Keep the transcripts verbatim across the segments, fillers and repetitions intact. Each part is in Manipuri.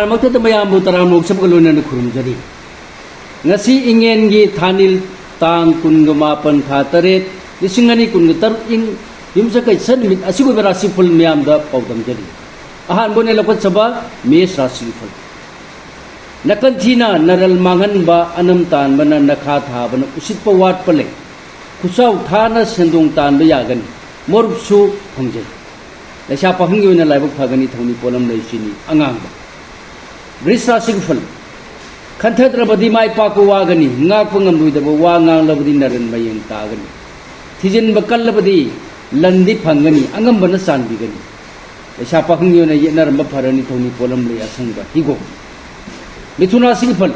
ꯃꯔꯛꯇꯗ ꯃꯌꯥꯝꯕꯨ ꯇꯔꯥꯝꯅ ꯑꯣꯛꯆꯕꯒ ꯂꯣꯏꯅꯅ ꯈꯨꯔꯨꯝꯖꯔꯤ꯫ ꯉꯁꯤ ꯏꯉꯦꯟꯒꯤ ꯊꯥꯅꯤꯜ ꯇꯥꯡ ꯀꯨꯟꯒ ꯃꯥꯄꯟ, ꯊꯥ ꯇꯔꯦꯠ, ꯂꯤꯁꯤꯡ ꯑꯅꯤ ꯀꯨꯟꯒ ꯇꯔꯨꯛ, ꯏꯪ ꯌꯨꯝꯁꯀꯩꯁ ꯅꯨꯃꯤꯠ ꯑꯁꯤꯒꯤ ꯑꯣꯏꯕ ꯔꯥꯁꯤꯐꯜ ꯃꯌꯥꯝꯗ ꯄꯥꯎꯗꯝꯖꯔꯤ꯫ ꯑꯍꯥꯟꯕ ꯑꯣꯏꯅ ꯂꯧꯈꯠꯆꯕ ꯃꯦꯁ ꯔꯥꯁꯤꯒꯤ ꯐꯜ꯫ ꯅꯥꯀꯟ ꯊꯤꯅ ꯅꯔꯜ ꯃꯥꯡꯍꯟꯕ, ꯑꯅꯝ ꯇꯥꯟꯕꯅ ꯅꯈꯥ ꯊꯥꯕꯅ ꯎꯁꯤꯠꯄ ꯋꯥꯠꯄ ꯂꯩ꯫ ꯈꯨꯆꯥꯎ ꯊꯥꯅ ꯁꯦꯟꯗꯣꯡ ꯇꯥꯟꯕ ꯌꯥꯒꯅꯤ꯫ ꯃꯔꯨꯞꯁꯨ ꯐꯪꯖꯩ꯫ ꯂꯩꯁꯥ ꯄꯥꯈꯪꯒꯤ ꯑꯣꯏꯅ ꯂꯥꯏꯕꯛ ꯐꯒꯅꯤ, ꯊꯧꯅꯤ ꯄꯣꯠꯂꯝ ꯂꯩ ꯆꯤꯅꯤ ꯑꯉꯥꯡꯕ꯫ ꯒ꯭ꯔꯤꯁ ꯔꯥꯁꯤꯒꯤ ꯐꯜ꯫ ꯈꯟꯊꯗ꯭ꯔꯕꯗꯤ ꯃꯥꯏ ꯄꯥꯛꯄ ꯋꯥꯒꯅꯤ, ꯉꯥꯛꯄ ꯉꯝꯂꯣꯏꯗꯕ ꯋꯥ ꯉꯥꯡꯂꯕꯗꯤ ꯅꯔꯟ ꯃꯌꯦꯡ ꯇꯥꯒꯅꯤ꯫ ꯊꯤꯖꯤꯟꯕ ꯀꯜꯂꯕꯗꯤ ꯂꯟꯗꯤ ꯐꯪꯒꯅꯤ, ꯑꯉꯝꯕꯅ ꯆꯥꯟꯕꯤꯒꯅꯤ꯫ ꯂꯩꯁꯥ ꯄꯥꯈꯪꯒꯤ ꯑꯣꯏꯅ ꯌꯦꯠꯅꯔꯝꯕ ꯐꯔꯅꯤ, ꯊꯧꯅꯤ ꯄꯣꯠꯂꯝ ꯂꯩ ꯑꯁꯪꯕ ꯍꯤꯒꯣꯛ꯫ ꯃꯤꯊꯨꯟ ꯔꯥꯁꯤꯒꯤ ꯐꯜ꯫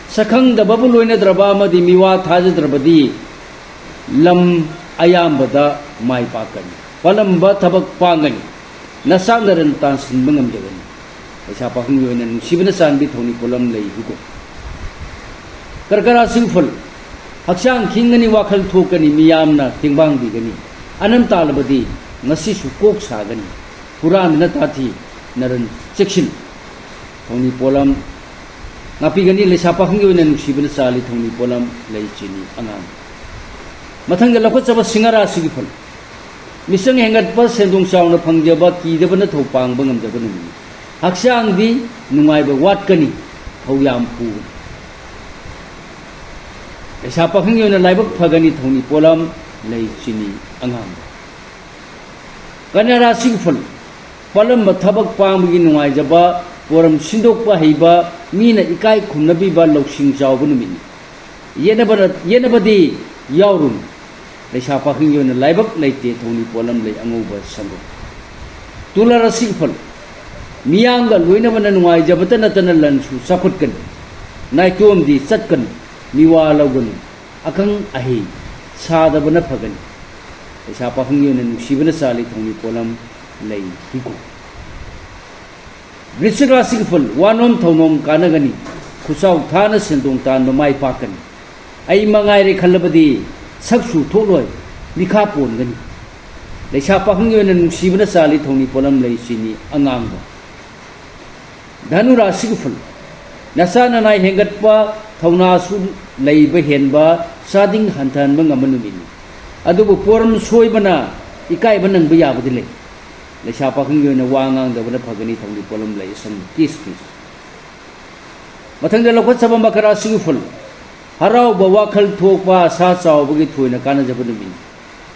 ꯁꯛꯈꯪꯗꯕꯕꯨ ꯂꯣꯏꯅꯗ꯭ꯔꯕ ꯑꯃꯗꯤ ꯃꯤꯋꯥ ꯊꯥꯖꯗ꯭ꯔꯕꯗꯤ ꯂꯝ ꯑꯌꯥꯝꯕꯗ ꯃꯥꯏ ꯄꯥꯛꯀꯅꯤ꯫ ꯄꯥꯜꯂꯝꯕ ꯊꯕꯛ ꯄꯥꯡꯒꯅꯤ꯫ ꯅꯆꯥꯛꯅꯔꯟ ꯇꯥꯟꯁꯤꯟꯕ ꯉꯝꯖꯒꯅꯤ꯫ ꯂꯩꯁꯥ ꯄꯥꯈꯪꯒꯤ ꯑꯣꯏꯅ ꯅꯨꯡꯁꯤꯕꯅ ꯆꯥꯟꯕꯤ, ꯊꯧꯅꯤ ꯄꯣꯠꯂꯝ ꯂꯩ ꯍꯤꯒꯣꯛ꯫ ꯀꯔꯀꯔꯥ ꯁꯤꯡꯐꯜ꯫ ꯍꯛꯆꯥꯡ ꯈꯤꯡꯒꯅꯤ, ꯋꯥꯈꯜ ꯊꯣꯛꯀꯅꯤ, ꯃꯤꯌꯥꯝꯅ ꯇꯦꯡꯕꯥꯡꯕꯤꯒꯅꯤ꯫ ꯑꯅꯝ ꯇꯥꯜꯂꯕꯗꯤ ꯉꯁꯤꯁꯨ ꯀꯣꯛ ꯁꯥꯒꯅꯤ꯫ ꯍꯨꯔꯥꯟꯕꯅ ꯇꯥꯊꯤ, ꯅꯔꯟ ꯆꯦꯛꯁꯤꯟ꯫ ꯊꯧꯅꯤ ꯄꯣꯠꯂꯝ ꯉꯥꯛꯄꯤꯒꯅꯤ꯫ ꯂꯩꯁꯥ ꯄꯥꯈꯪꯒꯤ ꯑꯣꯏꯅ ꯅꯨꯡꯁꯤꯕꯅ ꯆꯥꯜꯂꯤ, ꯊꯧꯅꯤ ꯄꯣꯠꯂꯝ ꯂꯩ ꯆꯤꯅꯤ ꯑꯉꯥꯡ꯫ ꯃꯊꯪꯗ ꯂꯧꯈꯠꯆꯕ ꯁꯤꯡꯍ ꯔꯥꯁꯤꯒꯤ ꯐꯜ꯫ ꯃꯤꯆꯪ ꯍꯦꯟꯒꯠꯄ, ꯁꯦꯟꯗꯣꯡ ꯆꯥꯎꯅ ꯐꯪꯖꯕ, ꯀꯤꯗꯕꯅ ꯊꯧ ꯄꯥꯡꯕ ꯉꯝꯖꯕ ꯅꯨꯃꯤꯠꯅꯤ꯫ ꯍꯛꯆꯥꯡꯗꯤ ꯅꯨꯡꯉꯥꯏꯕ ꯋꯥꯠꯀꯅꯤ, ꯊꯧ ꯌꯥꯝ ꯄꯨꯒꯅꯤ꯫ ꯂꯩꯁꯥ ꯄꯥꯈꯪꯒꯤ ꯑꯣꯏꯅ ꯂꯥꯏꯕꯛ ꯐꯒꯅꯤ, ꯊꯧꯅꯤ ꯄꯣꯠꯂꯝ ꯂꯩ ꯆꯤꯅꯤ ꯑꯉꯥꯡꯕ꯫ ꯀꯟꯌꯥ ꯔꯥꯁꯤꯒꯤ ꯐꯜ꯫ ꯄꯥꯜꯂꯝꯕ ꯊꯕꯛ ꯄꯥꯡꯕꯒꯤ ꯅꯨꯡꯉꯥꯏꯖꯕ, ꯄꯣꯔꯝ ꯁꯤꯟꯗꯣꯛꯄ ꯍꯩꯕ, ꯃꯤꯅ ꯏꯀꯥꯏ ꯈꯨꯝꯅꯕꯤꯕ, ꯂꯧꯁꯤꯡ ꯆꯥꯎꯕ ꯅꯨꯃꯤꯠꯅꯤ꯫ ꯌꯦꯠꯅꯕꯅ-, ꯌꯦꯠꯅꯕꯗꯤ ꯌꯥꯎꯔꯨꯅꯨ꯫ ꯂꯩꯁꯥ ꯄꯥꯈꯪꯒꯤ ꯑꯣꯏꯅ ꯂꯥꯏꯕꯛ ꯂꯩꯇꯦ, ꯊꯧꯅꯤ ꯄꯣꯠꯂꯝ ꯂꯩ ꯑꯉꯧꯕ ꯁꯪꯒꯣꯝ꯫ ꯇꯨꯂꯥ ꯔꯥꯁꯤꯒꯤ ꯐꯜ꯫ ꯃꯤꯌꯥꯝꯒ ꯂꯣꯏꯅꯕꯅ ꯅꯨꯡꯉꯥꯏꯖꯕꯇ ꯅꯠꯇꯅ ꯂꯟꯁꯨ ꯆꯥꯎꯈꯠꯀꯅꯤ꯫ ꯅꯥꯏꯇꯣꯝꯗꯤ ꯆꯠꯀꯅꯨ, ꯃꯤꯋꯥ ꯂꯧꯒꯅꯨ꯫ ꯑꯈꯪ ꯑꯍꯩ ꯁꯥꯗꯕꯅ ꯐꯒꯅꯤ꯫ ꯂꯩꯁꯥ ꯄꯥꯈꯪꯒꯤ ꯑꯣꯏꯅ ꯅꯨꯡꯁꯤꯕꯅ ꯆꯥꯜꯂꯤ, ꯊꯧꯅꯤ ꯄꯣꯠꯂꯝ ꯂꯩ ꯍꯤꯒꯣꯛ꯫ ꯕ꯭ꯔꯤꯁꯤꯛ ꯔꯥꯁꯤꯒꯤ ꯐꯜ꯫ ꯋꯥꯅꯣꯝ ꯊꯧꯅꯣꯝ ꯀꯥꯟꯅꯒꯅꯤ꯫ ꯈꯨꯆꯥꯎ ꯊꯥꯅ ꯁꯦꯟꯗꯣꯡ ꯇꯥꯟꯕ ꯃꯥꯏ ꯄꯥꯛꯀꯅꯤ꯫ ꯑꯩ ꯃꯉꯥꯏꯔꯦ ꯈꯜꯂꯕꯗꯤ ꯁꯛꯁꯨ ꯊꯣꯛꯂꯣꯏ, ꯃꯤꯈꯥ ꯄꯣꯟꯒꯅꯤ꯫ ꯂꯩꯁꯥ ꯄꯥꯈꯪꯒꯤ ꯑꯣꯏꯅ ꯅꯨꯡꯁꯤꯕꯅ ꯆꯥꯜꯂꯤ, ꯊꯧꯅꯤ ꯄꯣꯠꯂꯝ ꯂꯩ ꯆꯤꯅꯤ ꯑꯉꯥꯡꯕ꯫ ꯙꯅꯨ ꯔꯥꯁꯤꯒꯤ ꯐꯨꯜ, ꯅꯁꯥ ꯅꯅꯥꯏ ꯍꯦꯟꯒꯠꯄ, ꯊꯧꯅꯥꯁꯨ ꯂꯩꯕ ꯍꯦꯟꯕ, ꯆꯥꯗꯤꯡ ꯍꯟꯊꯍꯟꯕ ꯉꯝꯕ ꯅꯨꯃꯤꯠꯅꯤ꯫ ꯑꯗꯨꯕꯨ ꯄꯣꯔꯝ ꯁꯣꯏꯕꯅ ꯏꯀꯥꯏꯕ ꯅꯪꯕ ꯌꯥꯕꯗꯤ ꯂꯩ꯫ ꯂꯩꯁꯥ ꯄꯥꯈꯪꯒꯤ ꯑꯣꯏꯅ ꯋꯥ ꯉꯥꯡꯗꯕꯅ ꯐꯒꯅꯤ꯫ ꯊꯧꯅꯤ ꯄꯣꯠꯂꯝ ꯂꯩ ꯑꯁꯪꯕ ꯀꯤꯁ ꯃꯤꯁ꯫ ꯃꯊꯪꯗ ꯂꯧꯈꯠꯆꯕ ꯃꯀꯔꯥ ꯔꯥꯁꯤꯒꯤ ꯐꯨꯜ, ꯍꯔꯥꯎꯕ, ꯋꯥꯈꯜ ꯊꯣꯛꯄ, ꯑꯁꯥ ꯆꯥꯎꯕꯒꯤ ꯊꯣꯏꯅ ꯀꯥꯟꯅꯖꯕ ꯅꯨꯃꯤꯠꯅꯤ꯫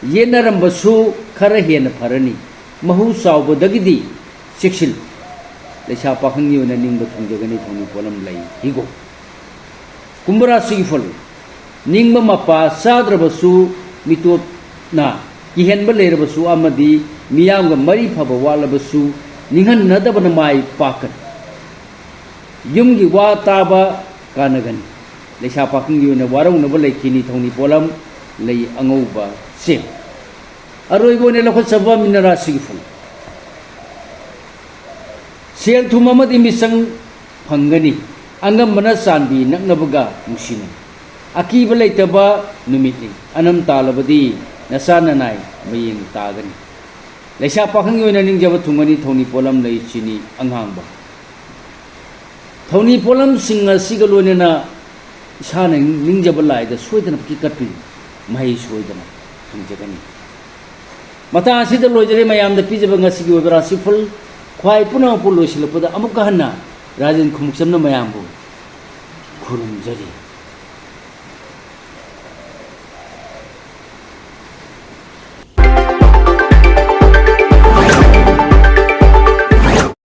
ꯌꯦꯠꯅꯔꯝꯕꯁꯨ ꯈꯔ ꯍꯦꯟꯅ ꯐꯔꯅꯤ꯫ ꯃꯍꯨ ꯆꯥꯎꯕꯗꯒꯤꯗꯤ ꯆꯦꯛꯁꯤꯜꯂꯨ꯫ ꯂꯩꯁꯥ ꯄꯥꯈꯪꯒꯤ ꯑꯣꯏꯅ ꯅꯤꯡꯕ ꯊꯨꯡꯖꯒꯅꯤ꯫ ꯊꯧꯅꯤ ꯄꯣꯠꯂꯝ ꯂꯩ ꯍꯤꯒꯣꯛ꯫ ꯀꯨꯝꯚ ꯔꯥꯁꯤꯒꯤ ꯐꯨꯜ, ꯅꯤꯡꯕ ꯃꯄꯥ ꯆꯥꯗ꯭ꯔꯕꯁꯨ, ꯃꯤꯇꯣꯞꯅ ꯀꯤꯍꯟꯕ ꯂꯩꯔꯕꯁꯨ ꯑꯃꯗꯤ ꯃꯤꯌꯥꯝꯒ ꯃꯔꯤ ꯐꯕ ꯋꯥꯠꯂꯕꯁꯨ, ꯅꯤꯡꯍꯟꯅꯗꯕꯅ ꯃꯥꯏ ꯄꯥꯛꯀꯅꯤ꯫ ꯌꯨꯝꯒꯤ ꯋꯥ ꯇꯥꯕ ꯀꯥꯟꯅꯒꯅꯤ꯫ ꯂꯩꯁꯥ ꯄꯥꯈꯪꯒꯤ ꯑꯣꯏꯅ ꯋꯥꯔꯧꯅꯕ ꯂꯩꯈꯤꯅꯤ꯫ ꯊꯧꯅꯤ ꯄꯣꯠꯂꯝ ꯂꯩ ꯑꯉꯧꯕ ꯆꯦꯡ꯫ ꯑꯔꯣꯏꯕ ꯑꯣꯏꯅ ꯂꯧꯈꯠꯆꯕ ꯃꯤꯅ ꯔꯥꯁꯤꯒꯤ ꯐꯨꯜ, ꯁꯦꯜ ꯊꯨꯝ ꯑꯃꯗꯤ ꯃꯤꯆꯪ ꯐꯪꯒꯅꯤ꯫ ꯑꯉꯝꯕꯅ ꯆꯥꯟꯕꯤ ꯅꯛꯅꯕꯒ ꯅꯨꯡꯁꯤꯅꯩ꯫ ꯑꯀꯤꯕ ꯂꯩꯇꯕ ꯅꯨꯃꯤꯠꯅꯤ꯫ ꯑꯅꯝ ꯇꯥꯜꯂꯕꯗꯤ ꯅꯆꯥ ꯅꯅꯥꯏ ꯃꯌꯦꯡ ꯇꯥꯒꯅꯤ꯫ ꯂꯩꯁꯥ ꯄꯥꯈꯪꯒꯤ ꯑꯣꯏꯅ ꯅꯤꯡꯖꯕ ꯊꯨꯡꯒꯅꯤ꯫ ꯊꯧꯅꯤ ꯄꯣꯠꯂꯝ ꯂꯩ ꯆꯤꯅꯤ ꯑꯉꯥꯡꯕ꯫ ꯊꯧꯅꯤ ꯄꯣꯠꯂꯝꯁꯤꯡ ꯑꯁꯤꯒ ꯂꯣꯏꯅꯅ ꯏꯁꯥꯅ ꯅꯤꯡꯖꯕ ꯂꯥꯏꯗ ꯁꯣꯏꯗꯅ ꯀꯠꯄꯤꯌꯨ꯫ ꯃꯍꯩ ꯁꯣꯏꯗꯅ ꯐꯪꯖꯒꯅꯤ꯫ ꯃꯇꯥꯡ ꯑꯁꯤꯗ ꯂꯣꯏꯖꯔꯦ ꯃꯌꯥꯝꯗ ꯄꯤꯖꯕ ꯉꯁꯤꯒꯤ ꯑꯣꯏꯕ ꯔꯥꯁꯤꯐꯜ꯫ ꯈ꯭ꯋꯥꯏ ꯄꯨꯝꯅꯃꯛꯄꯨ ꯂꯣꯏꯁꯤꯜꯂꯛꯄꯗ ꯑꯃꯨꯛꯀ ꯍꯟꯅ ꯔꯥꯖꯦꯟ ꯈꯨꯃꯨꯛꯆꯝꯅ ꯃꯌꯥꯝꯕꯨ ꯈꯨꯔꯨꯝꯖꯔꯤ꯫